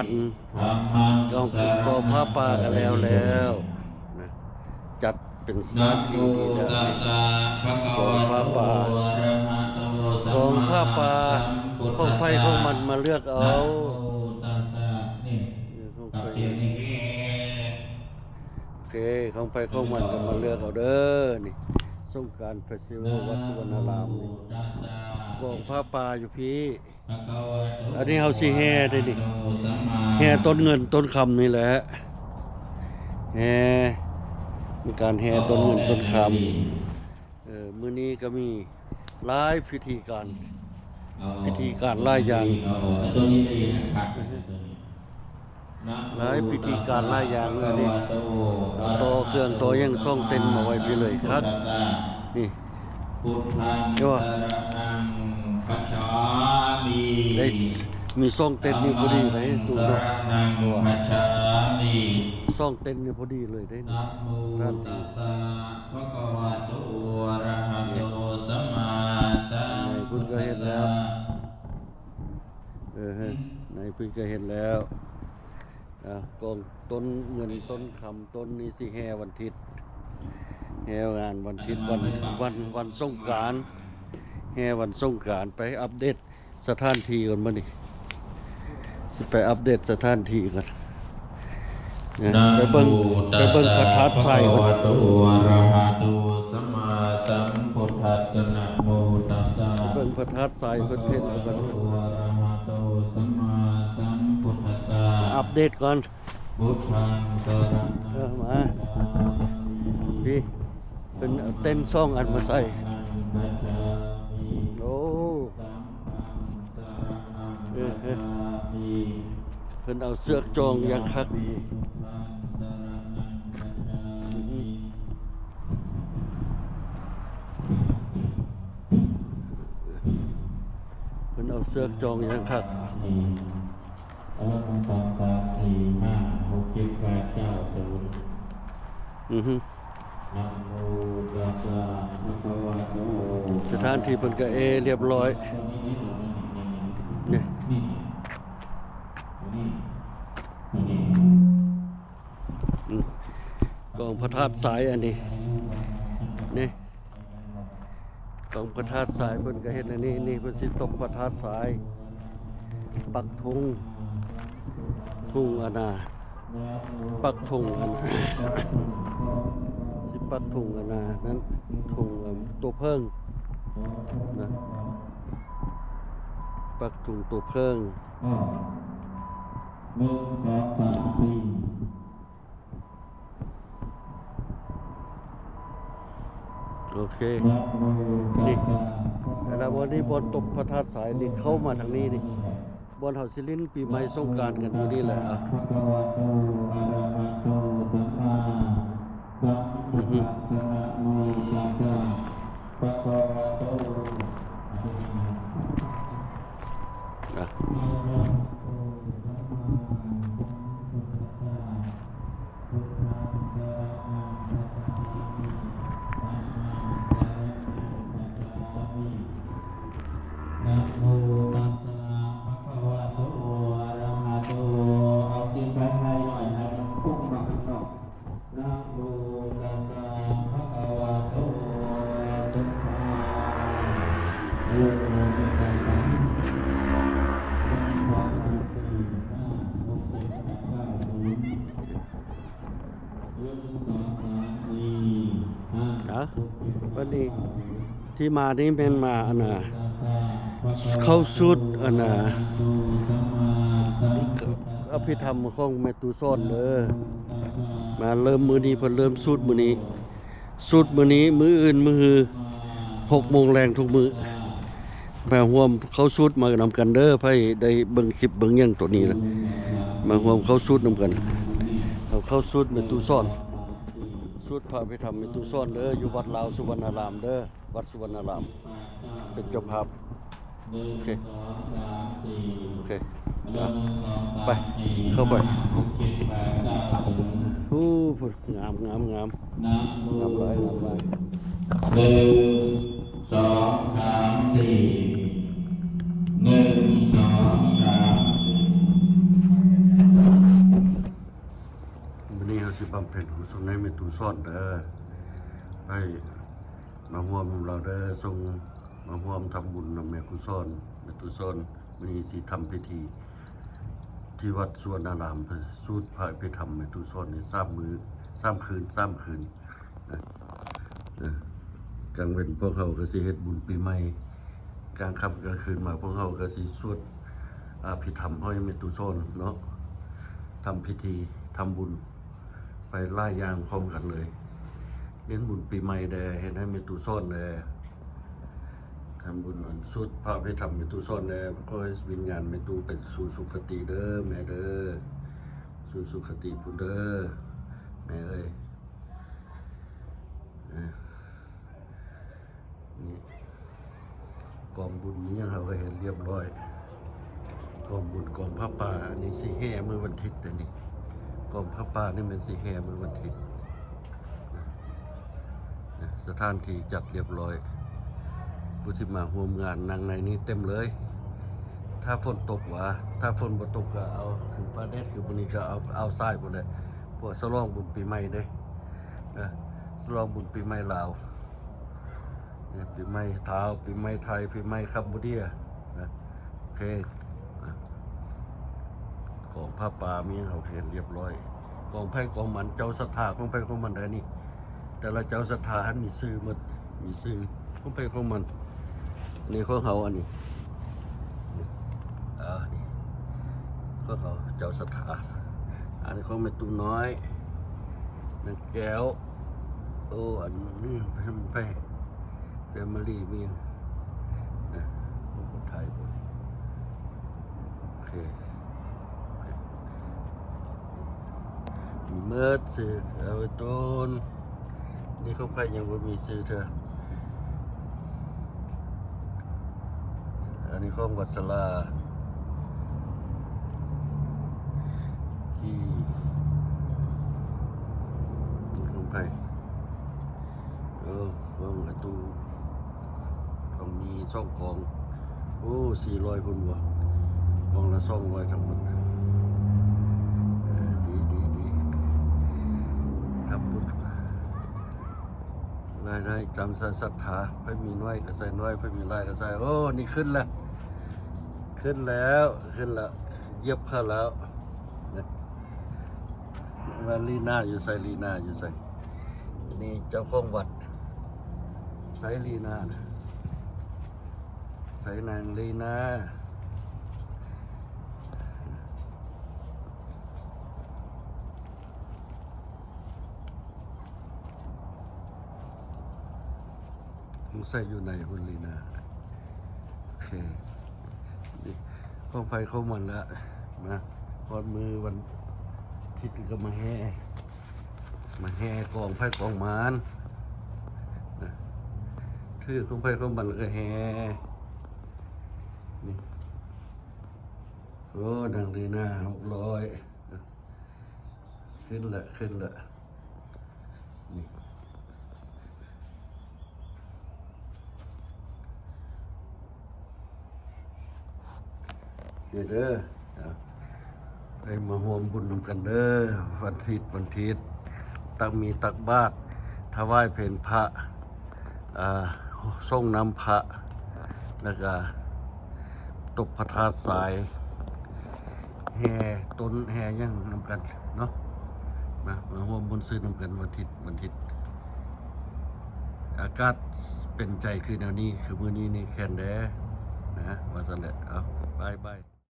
ກອງ ກອງຜ້າປ່າກໍແລ້ວແລ້ວນະ ຈັດເປັນສະຖານທີ່ດີແລ້ວ ກອງຜ້າປ່າ ກອງຜ້າປ່າ ຂອງໃຜຂອງມັນມາເລືອກເອົາ ເອີ ຂອງໃຜ ໂອເຄ ຂອງໃຜຂອງມັນກໍມາເລືອກເອົາເດີ ນີ້ ສົງການເຟສຕິວອລວັດສຸວັນນາລາມນີ້ ກອງຜ້າປ່າຢູ່ພີ້ ອັນນີ້ເຮົາຊິແຫ່ເດ້ນີ້ ແຫ່ຕົ້ນເງິນຕົ້ນຄຳນີ້ແຫຼະ ແຫ່ ມີການແຫ່ຕົ້ນເງິນຕົ້ນຄຳ ເອີ ມື້ນີ້ກໍມີຫຼາຍພິທີການ ພິທີການຫຼາຍຢ່າງ ເອົາ ເອົາ ເອົາຕົວນີ້ໄປອີກນະ ຫລາຍພິທີການຫຼາຍຢ່າງເລີຍນີ້ ຕໍ່ເຄື່ອງຕໍ່ຫຍັງ ສອງເຕັນມາໄວ້ພີ້ເລີຍ ຄັກ ນີ້ ເຫັນບໍ່ ໄດ້ມີສອງເຕັນນີ້ພໍດີເລີຍ ຕູ້ເນາະ ສອງເຕັນນີ້ພໍດີເລີຍເດ້ ສະຖານທີ່ ໃນພຸ້ນກໍເຮັດແລ້ວ ເອີ ໃນພຸ້ນກໍເຮັດແລ້ວ ອ່າ ກອງຕົ້ນເງິນຕົ້ນຄຳ ຕົ້ນນີ້ຊິແຫ່ວັນທິດ ແຫ່ງານວັນທິດ ວັນ ວັນ ວັນສົງການ ແຫ່ວັນສົງການ ໄປອັບເດດສະຖານທີ່ກ່ອນ ມື້ນີ້ຊິໄປອັບເດດສະຖານທີ່ກ່ອນ ໄປເບິ່ງ ໄປເບິ່ງພະທາດຊາຍກ່ອນ ໄປເບິ່ງພະທາດຊາຍເພິ່ນເຮັດກ່ອນ ອັບເດດກ່ອນ ເອີ ມາ ພີ້ ເພິ່ນເອົາເຕັນສອງອັນມາໃສ່ ໂອ້ ເອີ ເອີ ເພິ່ນເອົາເຊືອກຈອງຢ່າງຄັກ ເພິ່ນເອົາເຊືອກຈອງຢ່າງຄັກ ເອີ ໜຶ່ງ ສອງ ສາມ ສີ່ ຫ້າ ຫົກ ເຈັດ ແປດ ເກົ້າ ສູນ ອືຮຶ ນະໂມຕັດສະ ພະຄະວະໂຕ ສະຖານທີ່ເພິ່ນກະເອລຽບຮ້ອຍ ນີ້ ອືມ ກອງພະທາດຊາຍອັນນີ້ ນີ້ ກອງພະທາດຊາຍ ເພິ່ນກໍເຮັດອັນນີ້ ນີ້ເພິ່ນຊິຕົກພະທາດຊາຍ ປັກທຸງ ທຸງອັນນ່າ ປັກທຸງອັນ ຊິປັກທຸງອັນນ່າ ນັ້ນ ທຸງ ເອີ ຕົວເຜິ້ງນະ ປັກທຸງຕົວເຜິ້ງ ໜຶ່ງ ສອງ ສາມ ສີ່ ໂອເຄ ນີ້ ແລ້ວວັນນີ້ບ່ອນຕົກພະທາດຊາຍນີ້ ເຂົ້າມາທາງນີ້ນີ້ ບ່ອນເຮົາຊິຫຼິ້ນປີໃໝ່ສົງການກັນຢູ່ນີ້ແຫຼະ ອະ ພະຄະວະໂຕ ອະລະຫະໂຕ ສຳມາສຳພຸດທັດສະ ນະໂມຕັດສະ ພະຄະວະໂຕ ອະ ອະລະຫະໂຕ ສຳມາສຳພຸດທັດສະ ພຸດທັງສະຣະນັງ ຄັດສະມິ ທຳມັງສະຣະນັງ ຄັດສະມິ ນະໂມຕັດສະ ພະຄະວະໂຕ ອະລະຫະໂຕ ເອົາເກັບໄວ້ໃຫ້ໜ້ອຍ ໃຫ້ມັນປຸ້ງມາຂ້າງນອກ ນະໂມຕັດສະ ພະຄະວະໂຕ ອະລະຫະໂຕ ສຳມາສຳພຸດທັດສະ ໜຶ່ງ ສອງ ສາມ ສີ່ ຫ້າ ຫົກ ເຈັດ ແປດ ເກົ້າ ສູນ ເອົາ ບັດນີ້ທີ່ມານີ້ແມ່ນມາ ອັນນ່າ ເຂົ້າສູດ ອັນນ່າ ອະພິທຳຂອງແມ່ຕູ້ສອນເດີ ມາເລີ່ມມື້ນີ້ ເພິ່ນເລີ່ມສູດມື້ນີ້ ສູດມື້ນີ້ ມື້ອື່ນ ມື້ຮື ຫົກໂມງແລງທຸກມື້ ມາຮ່ວມເຂົ້າສູດມານຳກັນເດີ ໃຜໄດ້ເບິ່ງຄລິບເບິ່ງຫຍັງໂຕນີ້ລະ ມາຮ່ວມເຂົ້າສູດນຳກັນ ເຮົາເຂົ້າສູດແມ່ຕູ້ສອນ ສູດພະອະພິທຳແມ່ຕູ້ສອນເດີ ຢູ່ວັດລາວສຸວັນນາລາມເດີ ວັດສຸວັນນາລາມ ເປັນເຈົ້າພາບ ໂອເຄ ໂອເຄ ໄປ ເຂົ້າໄປ ໂອ້ ງາມ ງາມ ງາມ ງາມຫຼາຍ ງາມຫຼາຍ ໜຶ່ງ ສອງ ສາມ ສີ່ ໜຶ່ງ ສອງ ສາມ ສີ່ ໜຶ່ງ ສອງ ສາມ ສີ່ ໜຶ່ງ ສອງ ສາມ ສີ່ ໜຶ່ງ ສອງ ສາມ ສີ່ ໜຶ່ງ ສອງ ສາມ ສີ່ ໜຶ່ງ ສອງ ສາມ ສີ່ ໜຶ່ງ ສອງ ສາມ ຄວາມເປັນກຸສົນໃຫ້ແມ່ຕູ້ສອນເດີ ໄປມາຮ່ວມນຳລາວເດີ ສົ່ງມາຮ່ວມທຳບຸນນຳແມ່ຕູ້ສອນ. ແມ່ຕູ້ສອນມື້ນີ້ຊິທຳພິທີທີ່ວັດສຸວັນນາລາມ ສູດພະອະພິທຳແມ່ຕູ້ສອນນີ້ສາມມື້ ສາມຄືນ ສາມຄືນ. ນະ ເອີ ກາງເວັນພວກເຮົາກໍຊິເຮັດບຸນປີໃໝ່ ກາງຄ່ຳກາງຄືນມາພວກເຮົາກໍຊິສວດອະພິທຳໃຫ້ແມ່ຕູ້ສອນເນາະ ທຳພິທີ ທຳບຸນໄປຫຼາຍຢ່າງພ້ອມກັນເລີຍ ເຮັດບຸນປີໃໝ່ແດ່ ເຮັດໃຫ້ແມ່ຕູ້ສອນແດ່ ທຳບຸນອັນສູດພະອະພິທຳແມ່ຕູ້ສອນແດ່ ຂໍໃຫ້ວິນຍານແມ່ຕູ້ໄປສູ່ສຸຄະຕິເດີແມ່ເດີ ສູ່ສຸຄະຕິພຸ້ນເດີແມ່ເອີຍ. ນີ້ກອງບຸນນີ້ເຮົາກໍເຮັດລຽບລ້ອຍ ກອງບຸນກອງຜ້າປ່າ ອັນນີ້ຊິແຫ່ມື້ວັນທິດເດ້ນີ້ ກອງຜ້າປ່ານີ້ແມ່ນຊິແຫ່ມື້ວັນທິດນະ ນະ ສະຖານທີ່ຈັດລຽບລ້ອຍ ຜູ້ທີ່ມາຮ່ວມງານນັ່ງໃນນີ້ເຕັມເລີຍ ຖ້າຝົນຕົກຫວາ ຖ້າຝົນບໍ່ຕົກກໍເອົາ ຄືຟ້າແດດຄືມື້ນີ້ກໍເອົາ ເອົາຊາຍພຸ້ນແຫຼະ ເພື່ອສະຫຼອງບຸນປີໃໝ່ເດ້ ນະ ສະຫຼອງບຸນປີໃໝ່ລາວ ນະ ປີໃໝ່ລາວ ປີໃໝ່ໄທ ປີໃໝ່ຄຳໂບເດຍ ນະ ໂອເຄ ນະ ກອງຜ້າປ່າມີຫຍັງເຮົາເຮັດລຽບລ້ອຍ ກອງໃຜກອງມັນ ເຈົ້າສັດທາຂອງໃຜຂອງມັນໄດ໋ນີ້ ແຕ່ລະເຈົ້າສັດທາຫັ້ນມີຊື່ໝົດ ມີຊື່ຂອງໃຜຂອງມັນ ອັນນີ້ຂອງເຮົາ ອັນນີ້ ອ່າ ນີ້ຂອງເຮົາເຈົ້າສັດທາ ອັນນີ້ຂອງແມ່ຕູ້ນ້ອຍ ນາງແກ້ວ ໂອ້ ອັນນີ້ຂອງໃຜ ແຟມິລີມີຫຍັງ ນະ ຂອງຄົນໄທບໍ່ ໂອເຄ ມີໝົດຊື່ ເອົາໄວ້ຕົ້ນ ນີ້ຂອງໃຜຍັງບໍ່ມີຊື່ເທື່ອ ອັນນີ້ຂອງວັດສະຫຼາ ທີ່ ນີ້ຂອງໃຜ ເອີ ຂອງອາຕູ ຕ້ອງມີສອງກອງ ໂອ້ ສີ່ຮ້ອຍພຸ້ນບໍ່ ກອງລະສອງຮ້ອຍທັງໝົດ ເອີ ດີ ດີ ດີ ທຳບຸນ ລາຍໄດ້ຕາມສັດທາ ໃຜມີໜ້ອຍກໍໃສ່ໜ້ອຍ ໃຜມີຫຼາຍກໍໃສ່ ໂອ້ ນີ້ຂຶ້ນແລ້ວ ຂຶ້ນແລ້ວ ຂຶ້ນແລ້ວ ຢຽບເຂົ້າແລ້ວ ວ່າລີນາຢູ່ໃສ ລີນາຢູ່ໃສ ນີ້ເຈົ້າຂອງວັດ ໃສລີນາ ໃສນາງລີນາ ສົງໄສຢູ່ໃນພຸ້ນລີນາ ໂອເຄ ຂອງໃຜຂອງມັນລະ ມາຮອດມື້ວັນທິດກໍມາແຫ່ ມາແຫ່ກອງໃຜກອງມັນນະ ຖືຂອງໃຜຂອງມັນແລ້ວກໍແຫ່ ນີ້ ໂອ້ ນາງລີນາ ຫົກຮ້ອຍ ຂຶ້ນລະ ຂຶ້ນລະ ນີ້ ນີ້ເດີ ໄດ້ມາຮ່ວມບຸນນຳກັນເດີ ວັນທິດ ວັນທິດ ຕັກໝີ່ຕັກບາດ ຖວາຍເພນພະ ອ່າ ສົງນ້ຳພະ ແລ້ວກະຕົບພະທາດຊາຍ ແຫ່ຕົ້ນແຫ່ຫຍັງນຳກັນເນາະ ມາ ມາຮ່ວມບຸນຊື່ນນຳກັນວັນທິດ ວັນທິດ ອາກາດເປັນໃຈຄືແນວນີ້ ຄືມື້ນີ້ນີ້ແຄນແດ່ນະ ວ່າຊັ້ນແຫຼະ ເອົາ ບາຍບາຍ.